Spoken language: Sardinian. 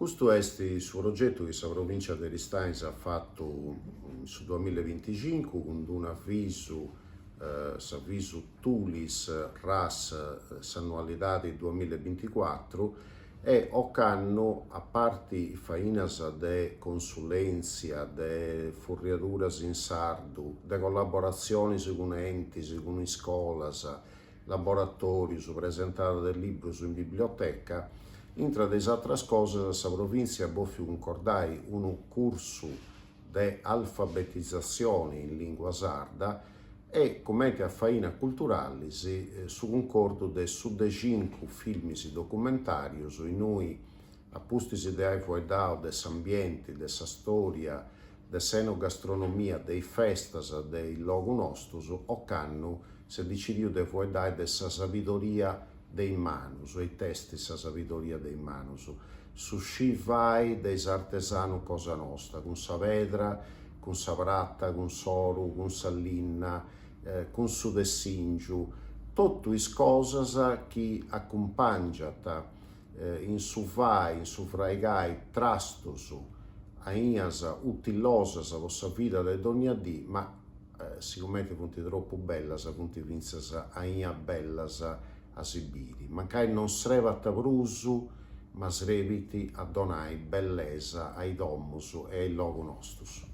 Custu est su progetu chi sa Provìncia de Aristanis at fatu in su duamilla e binticincu cun d'unu avisu, s'avisu Tulis Ras s'annualidadi duamilla e binticuatru, e ocannu, a parti is fainas de consulèntzia, de furriaduras in sardu, de collaboratzionis cun entis, cun iscolas, laboratòrius, presentada de librus in biblioteca, intra de is atras cosas sa Provìntzia at bòfiu cuncordai unu cursu de alfabetizatzioni in lìngua sarda e, cumenti a faina culturalis, su cuncordu de su de cincu filmis documentàrius innui, a pustis de ai fueddau de s'ambienti, de sa stòria, de s'enogastronomia, de is festas de is logus nostus, ocannu s'est dicidiu de fueddai de sa sabidoria de is manus, e it'est sa sabidoria de is manus? Su scì fai de is artesanus cosa nosta, cun sa pedra, cun sa prata, cun s'oru, cun sa linna, cun su tessìngiu, totu is cosas chi acumpangiant in su fai, in su fraigai trastus, ainas utilosas po sa vida de dònnia dì, ma sigumenti funt tropu bellas funt fintzas ainas bellas a si biri. Mancai non srebant prus, ma srebint a donai bellesa a is domus e a is logus nostus.